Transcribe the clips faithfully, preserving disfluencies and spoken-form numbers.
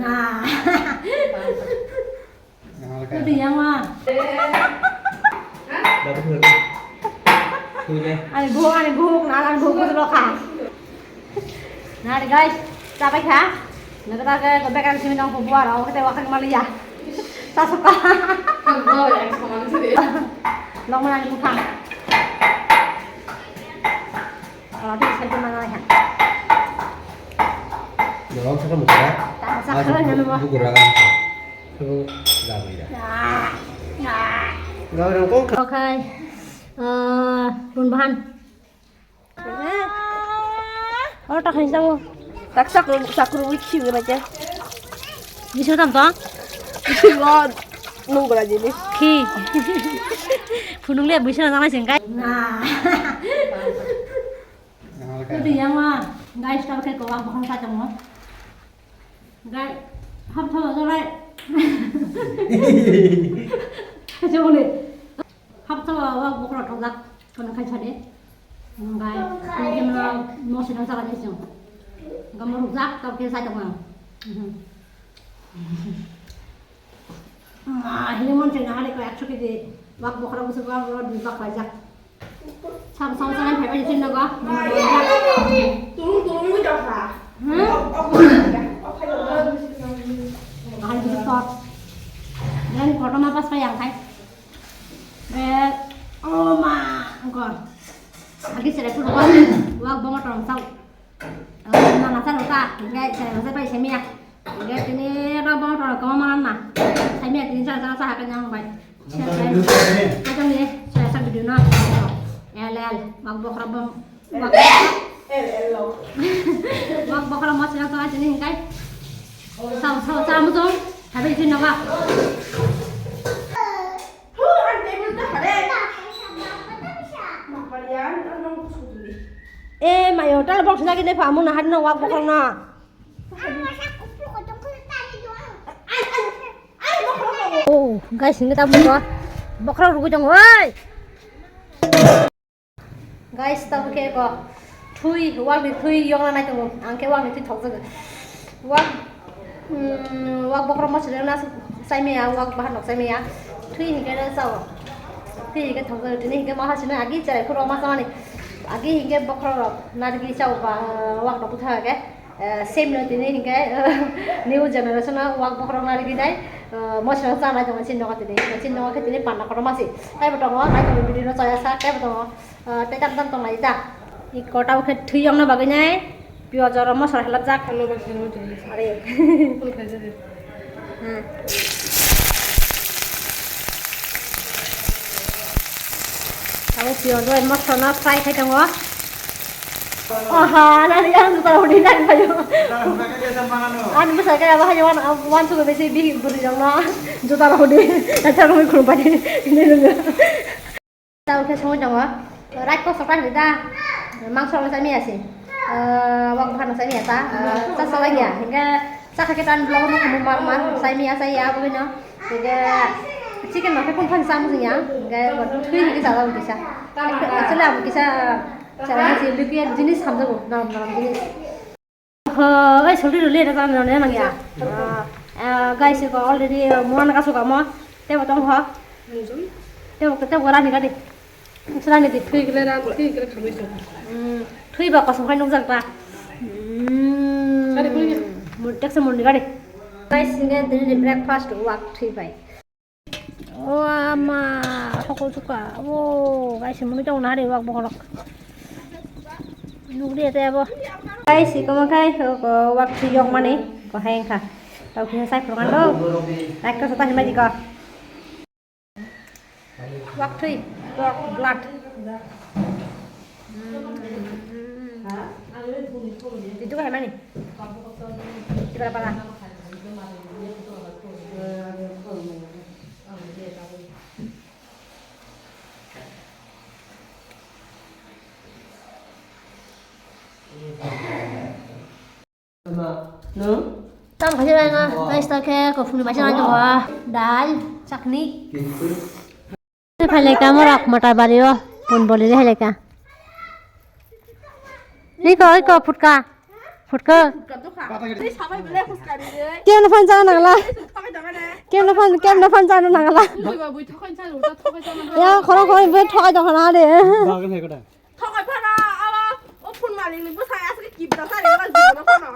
Nah. Itu yang mah. Baru dulu. Sudah. Ani buhuk, ani buhuk, nah, ani buhuk, buhuk lokha. Nah, guys, capai kha. Nah, kita ke bekar sini nang bubuar, aku kita wakil malia. Sasuka. Long mana buka. Kalau di sini mana ya? Dorong saka mukha. Tak saka nanu. Buku rakan. Suruh gabai dah. Nah, nah. Gabai kok. Okay. Eh, pun bahan. Oh, tak khain tamo. Tak sakru, sakru wik khiwi bacha. Bisa tam to? Bisa god. Nung bela jini. Khi. Phunung le bisa na tangai sing kai. Nah. Itu yang mah. Guys, tak kayak kau apa kan kacang mah. Guys, hap sama sama. Kacang boleh. Hapta o wak bokhorok thokjak, kono khai sade. Hingkai, hingke mano mosi nang saka nising. Hingke mo rukjak, tau khe sai tongma. Ah, hini mon chena hari ko ekso kg wak bokhorok bwswk wak bokhorok dui bak khlaijak. Sab sab sanai phaibai chin nogo. Turung turung mi dokha. Hmm? Ahal bwswk tok. Dan kotorma pas pai yang khai. Eh, oh ma, engko. Agi sere pun wak, wak bongo tong sau. Eh, mana sa rota, enggak sere rota pai semia. Enggak ini ro bongo tong kau mana na. Semia ini sa sa sa hakan yang baik. Kacang ni, sa sa video na. L L, wak bokhorok bong. Wak, wak bokhorok mosla to aja nih, kai. Sao, sao, sao, mutung. Habis itu nawa. Eh, mayo, tal box lagi nih, Pak, mau nahan no, wak bokhorok no. Oh, guys, ini tamu ko. Bokhorok rugui dong, woi. Guys, tamo khe ko thwi, wak ni thwi yongna nai tongo. Ang khe wak ni thwi thokjago. Wak, mm, wak bokhorok mosla na chai maya, wak bahan nok chai maya. Thwi hinkhe na chao. Thwi hinkhe thokjago. Tini hinkhe ma hasina agi chai phuru ma chamani. Agi hinkhe bokhorok rok narigi chao ba, wak no butha khe. Eh, same no tini hinkhe, eh, new generation o wak bokhorok narigi nai, eh, mosla chanai tongo chini nogo tini. Chini nogo khe tini panda kotorma se. Taibo tongo, naitokni video no chaya sa, taibo tongo. Ah, tei tam tam tonglai ta. I kota o khe thwi yongna bagwi nai. Piyaj oro mosla halapjak. Are. Hmm. Abo piyaj bai mosla no fry khai tongo. Aha, nani ang juta rok hudi nang phaio. Ani bwsai kaya bahai wan, wan sugo besi bihik bwrwi rok no juta rok hudi. Acha rumi khulum pai. Tao khe songwi tongo. Right ko sokra hini da. Mangso rok chami asi. Eh, wak bwkha no chami ata. Eh, cha chala ya. Hingke cha kha khe tan vlog no khumu mar mar. Chami ya, chai ya, bwkha no. Hingke chicken no khe kun phan cha muchung ya. Hingke thwi hingke cha wak kisa. Actually abo kisa cha wak si lukya jinis hamjago. Naram naram jinis. Ho, bai suri ruli da tan rone nang ya. Ah, ah, guys, ko already, ah, muan ka suka mo. Tebo tong ho. Tebo, tebo rani gadi. Rani di. Thui gele ran, thui gele khamai song. Hmm, thui ba kosong khai nung jang ta. Hmm. Kari kuri. Mun tek se mun gadi. Guys, nge dini breakfast wak thui bai. O ama, hokol suka. O, guys, mui tong nari wak bokolok. Nugri ete abo. Guys, iko mo kai, ko wak si yok mani, ko hai engkha. Tau kisa sai phurkan do. Naik ko sota himai diko. Wak thui, pork blood. Itu hai mani. Kita pala. Tam khaisa lai na, guys, ta khe kophurni baisa lai tongo. Dal, chutney. Phai lai ka morok mota bari o, pun boli le hai lai ka. Niko, iko, phutka. Phutka. Kemno phan chana nangla. Kemno phan, kemno phan chana nangla. Ya, khoro khoro bai thokai tongkha na de. Thokai phano, abo, o phun malik ni bwsai aswk kipda sari wala jibono phano.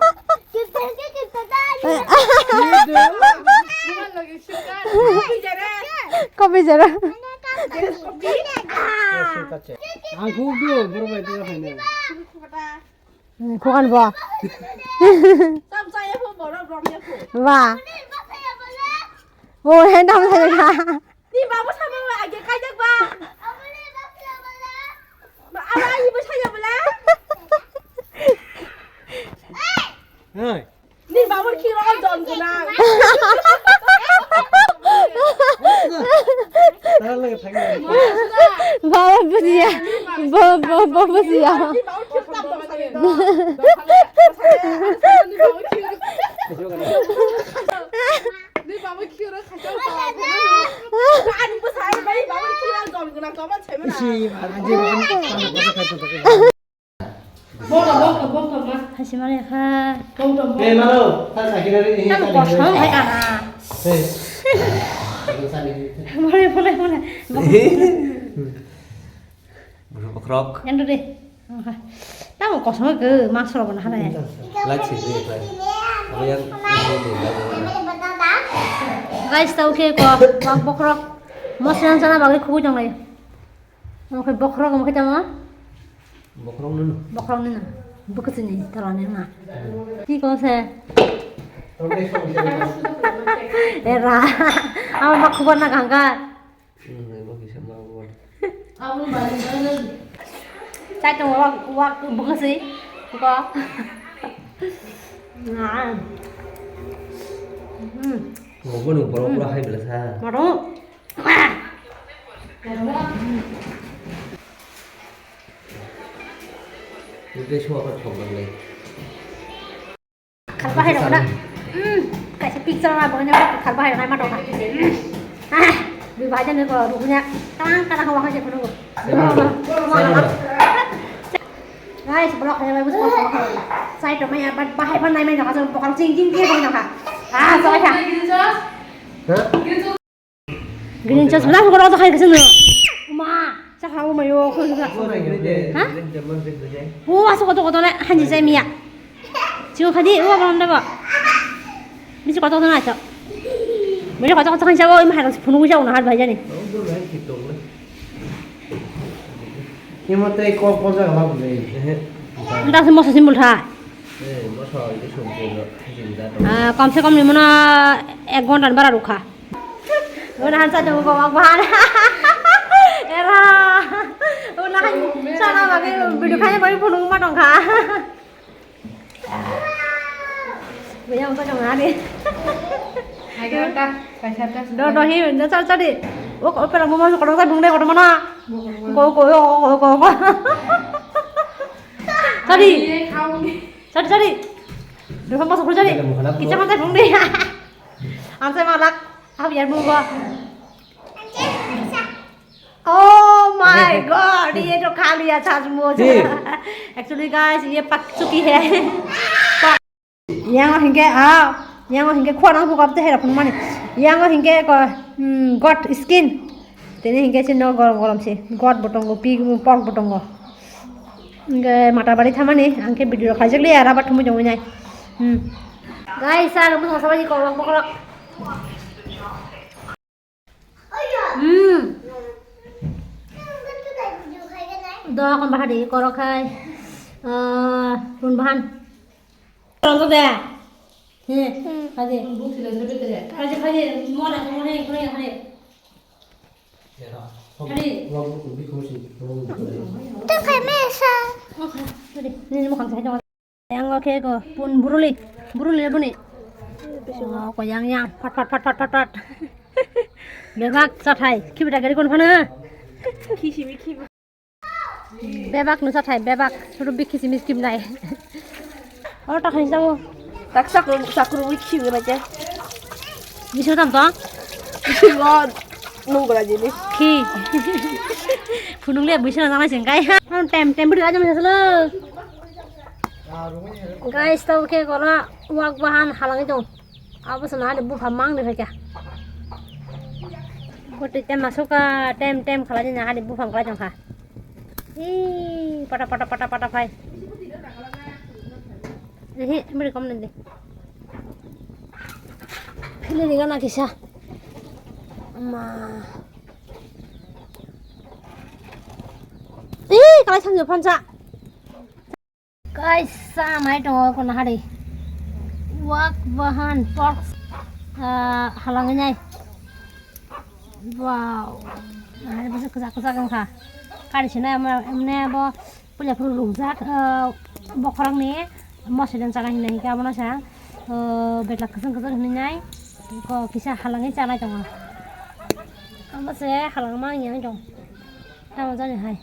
Kopi jere. Kopi jere. Ang kuk dulu, bro, bai dulu, hai na. Khugan bo. Tam chaya pho borok romya pho. Ba. Bo hen tam chaya. Ni babu sama wa age kajak ba. Ba ala ibu saya bela. Hey. Ni babu kiro jon guna. Baba bujiya. Bo, bo, bo bujiya. Isi, anjir, anjir. Bongtong, bongtong, bongtong, ma. Hai se mani kha. Bongtong, bongtong. Eh, malo, ta sakira ri, eh, ta kosong hai kana. Eh. Mane, mane, mane. Buru bokrok. Yang dulu deh. Tamo kosong ke, mas rok na hana ya. Like sih, like. Apa yang ini, like. Guys, tau ke ko, bang bokrok. Mos yang sana bagri khubui dong lai. Omo khe bokhorok, omo khe tamo? Bokhorok nini. Bokhorok nini. Bwkha chini tola ni wngna. Ki kose? Era. Amo ma khubor na ganga. Chai tong wak, wak bwkha si. Ko. Nah. Hmm. Ngobo nung borok pura hai belasa. Maro. Tei suwa khe thok nangnai. Khalpa hai rok na. Hmm, kaisa picture ma bo ne khalpa hai rok na ma dong. Ah, bi bai jani ko ruknya. Tang kana hawa hai se kono. Guys, borok hai bai bus ko. Sai to maya, but bahai ban nai mai nokha, bokal ching ching ke bai nokha. Ah, sai kha. Green sauce. Green sauce, bela hukor oto khai kaisa no. Ma, sa kha o mayo, ko sa. Ha? O, aso koto koto na, hanji sai miya. Chiu khadi, o bang da ba. Bisi koto koto na aso. Bisi koto koto khan sa o, ima hai phunu sa o na har bhai jani. Imo tei kok pojak lab le. Nda se moso simbol tha. Eh, moso ini sungkil lo, sungkil da to. Ah, kom se kom ni mona ek ghonta ni bara rukha. Mona hansa jong go mak bahan. Era. Mona han sana bagi video khai bagi phunung ma tong kha. Baya ongkha jong ani. Hai khe ta, kaisa ta. Do, do, hi, do, chari, chari. O, o, pera, mo, mo, kotor, kotor, bung de, kotor, mana? Ko, ko, ko, ko, ko, ko. Chari. Chari, chari. Do, mo, mo, chari. Kicha, mo, bung de. Ang sai malak. Hab yar, bung, ko. Oh my God, ये तो खा लिया था आज मुझे। Actually, guys, ये पक चुकी है। Yang hingke, ah, yang hingke khua nang buka te hera phun mani. Yang hingke ko, hmm, goat skin. Tini hingke si no gorom gorom si. Goat bo tongo, pig, pork bo tongo. Hingke mata bari thamani, angke video khaijak liya, rabat thumui jongwi nai. Hmm. Guys, sir, mo sa sabai ko, ko, ko. Hmm. Do kon bahari korok khai. Ah, pun bahan. Rontok de. He, kaje. Kaje, kaje. Mona, mona, mona, mona. Hari. Tengkai mesa. Oke, hari. Ini mau kan saya. Yang oke ko pun buruli, buruli buni. Oh, ko yang yang, pat pat pat pat pat pat. Bebak chathai, khibi da gari kon phana. Khisi mi khibi. Bebak no chathai, bebak, suru bik khisi mi khibnai. Oh, ta khain sao. Tak sakru sakru mi khibi na je. Biso tam to? Biso no nung bela jini. Khi. Phunung le biso na nang sing kai. Tem tem budi aja masa lo. Guys, tabo khe kono wak bahan halangwi tong. Abo sana hadi bupha mang de kha. Boti tem masuka tem tem khalai na hadi bupha khalai tong kha. Hi, pata pata pata pata phai. Ehe, beri kom nanti. Pilih dengan lagi sah. Ma. Ih, kalau sambil panca. Guys, sa mai tongo kono hari. Wak bahan pork, ah, halangwi nai. Wow. Hari bisa kesak kesak wngkha. Kari sina emne abo puila phuru rukjak, ah, bokhorokni moso den chana hinwi hingke abono sa, ah, betla kwchwng kwchwng hinwi nai. Ko kisa halangwi chanai tongo. Abo se halangma wngya wng tong. Tamo jani hai.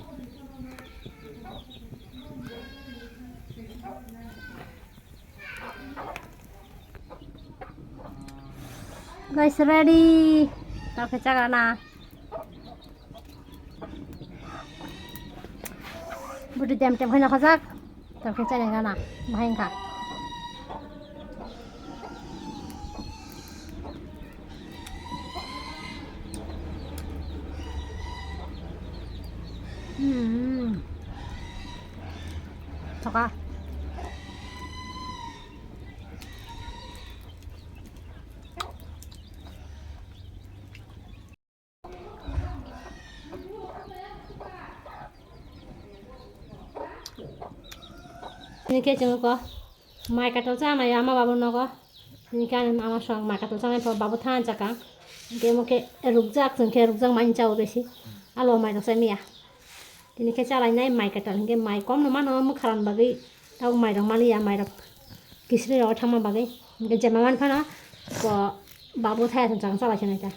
Guys, ready. Tao khe chagra na. Budi tem tem khaina khajak. Tao khe chagra na. Bahai wngkha. Hmm. Thoka. Hingke chwng ko mai katal cha mai ama babu nogo. Hingke ani ama song mai katal chanai pho babu than chakang. Hingke mo khe rukjak chwng khe rukjak mai chao besi. Alo mai rok chai miya. Tini khe chalainai mai kwtal, hinkhe mai kom no mano mwkharan bagwi, tabuk mai rok maliya, mai rok kisri rok thangma bagwi. Hinkhe jema man phano bo babu thaya thang chang chalai khe nai ta.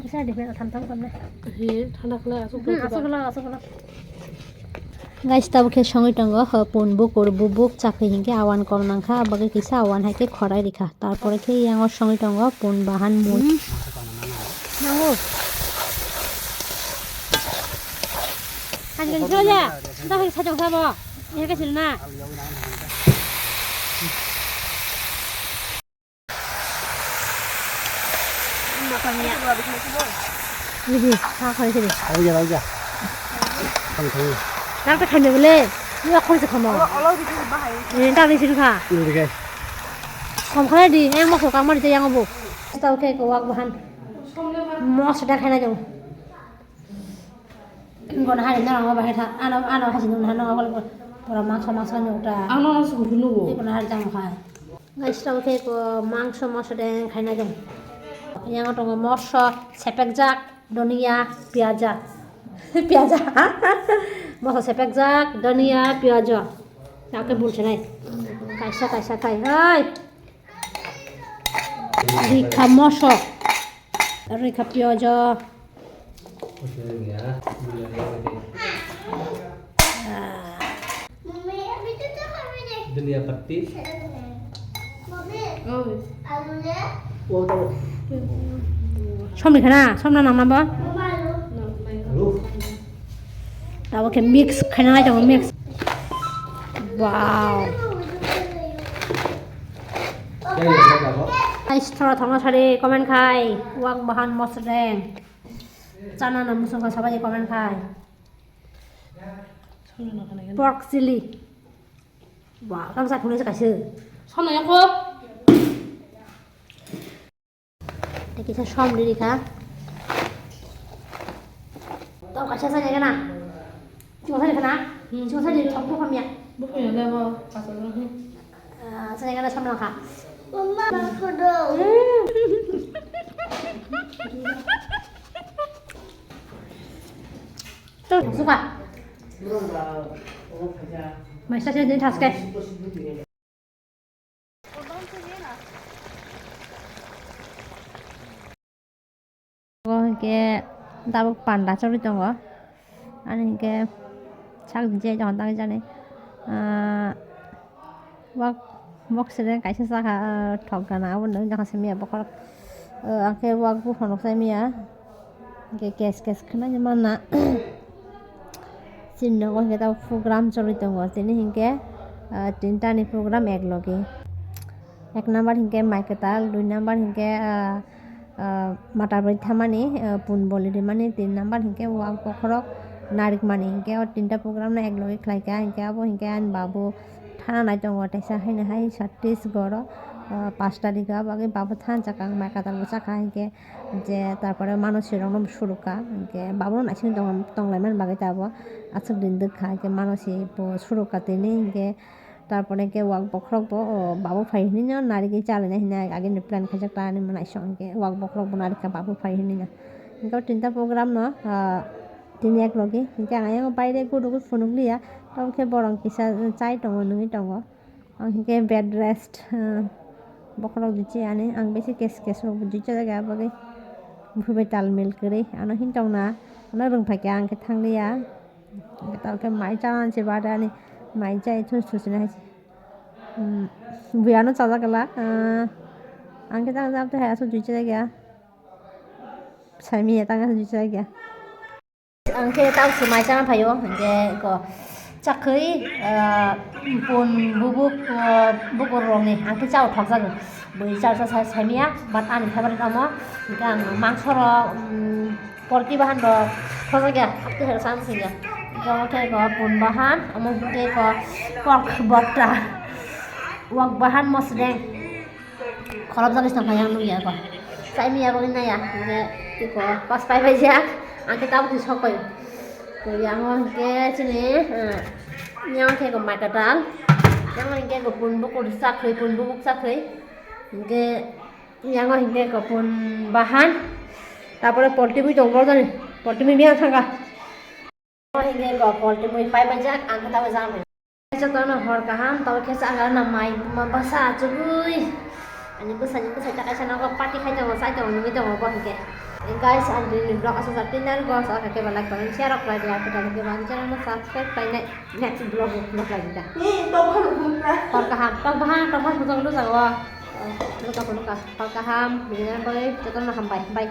Kisa di phano tham tham kon nai. He, thanda khlai aswk. Hmm, aswk khlai, aswk khlai. Guys, tabuk khe songwi tongo, ho pun bukur bubuk chakri hinkhe awan kom nangkha, bagwi kisa awan hai khe khorai rikha. Tarpore khe yango songwi tongo pun bahan mui. Nango. Kaji kaji soya. Nta hai sajong sabo. Ihe kasil na. Ini, ha, kali sini. Ayo, ayo. Nang ta khaina bole. Ni ba khoi se khamo. Ini ta ni sini kha. Kom khala di, yang mokso kang mari te yang obo. Tao khe ko wak bahan. Mos da khaina jong. Gona hari na ngo bahai tha. Ano, ano hasi nung na ngo pura mangso mangso nyuk ta. Ano no sung dulu. Gona hari jang kha. Guys, tao khe ko mangso mosodeng khaina jong. Yang tongo moso sepek jak, donia, piaja. Piaja. Moso sepek jak, donia, piaja. Tao khe bul chenai. Kaisa kaisa khai hai. Rikha moso. Rikha piaja. Dunia pati. Somni khana, somna nang nabo. Tabo khe mix khaina lai tongo, mix. Wow. Guys, thora thongna sari comment khai, wak bahan mosreng. Chana na musung ka sabai comment khai. Pork chili. Wah, kamu sa phunui sa kaisa. Sono yang ko. Tei kisa som riri kha. Tao kaisa sa nai gana. Chuma sa nai gana. Chuma sa nai thok bu khamya. Bu khamya le bo. Kaisa sa nai. Ah, sa nai gana som lang kha. Mama, aku dong. Tao suka. Mai sa se din thaske. Bo hinkhe tabuk panda choli tongo. Ani hinkhe sak je jahon tang jani. Ah, wak, wak sere kaisa saka, ah, thok gana abo nung jaka simi ya bokhorok. Ah, angkhe wak buphang rok sai miya. Hinkhe kes kes khwnai mana. Chini nogo hinkhe tabuk program choli tongo. Tini hinkhe, ah, tinta ni program ek logi. Ek number hinkhe mai kwtal, dui number hinkhe, ah, ah, mata bwrwi thamani, ah, pun boli rimani, tin number hinkhe wak bokhorok narikmani. Hinkhe o tinta program no ek logi khlaikha, hinkhe abo hinkhe ani babu thana nai tongo, teisa haino hai Chhattisgarh o, ah, pash tarikh o, abo bagwi babu thana chakha, ang mai kwtal bo chakha, hinkhe je tarpore manosi rokno bo surukha, hinkhe babu no naising tong-, tonglaimani bagwi tabuk aswk din dwkha, hinkhe manosi bo surukha tini, hinkhe tarpore hinkhe wak bokhorok bo, o, babu phai hinwi no narigwi chalaina hinwi agini plan khaijak ta ani mwnai song hinkhe wak bokhorok bo narikha babu phai hinwi no. Hinkhe o tinta program no, ah, tini ek logi hinkhe ang ayang baire gurugwi phunukliya, tamo khe borok kisa chai tongo nungwi tongo. Ang hinkhe bed rest, ah, bokhorok di chiyani, ang bisi kes kes rok di chajak ya bagwi. Buphai bai tal mil kwrwi, ano hintong na, ano rwngphai khe ang khe thangliya. Tamo khe mai chana se bade ani mai chai thus thus na hai se. Hmm, buya no chajak la, ah, ang khe tang jam te hai aswk di chajak ya. Saimiya tang aswk di chajak ya. Ang khe tamo se mai chana phaio, hinkhe ko chakhwi, ah, pun bubuk, ah, bukur rokni ang khe chao thokjago. Bui chao cha sai saimiya, but ani favorite omo. Hinkhe ang mangso rok, um, poultry bahan rok thokjakya, hattwi hai rok chana singya. Hinkhe omo khe ko pun bahan, omo khe ko pork botta, wak bahan mosdeng. Khorokjagwi se tongkha yang nukya ko. Saimiya bagwi naiya, hinkhe tiko pas pai paijak, ang khe tabuk sok pai. Ko yango hinkhe chini, eh, yang khe ko mai kwtal, yang hinkhe ko pun bukur chakhwi, pun bubuk chakhwi, hinkhe yango hinkhe ko pun bahan, tarpore poultry bui tongo borok jani, poultry bui miyang thangkha. Hinkhe ko poultry mui pai paijak, ang khe tabuk jang. Jotono hor kaham, tabuk khe chakra na mai ma bwsa achugwi. Ani bwsani bwsai ta kaisa nogo party khai tongo, chai tongo, nungwi tongo bo hinkhe. Guys, ang dini vlog aswk jak twi narwgo, sa khe like, comment, share rok khlai di, ang khe tabuk khe ani channel no subscribe khlainai. Next vlog o vlog lai di da. Hor kaham, tok bahang, tok bahang, tok bahang, tok bahang. Hor kaham, bini bagwi jotono hambai, bye.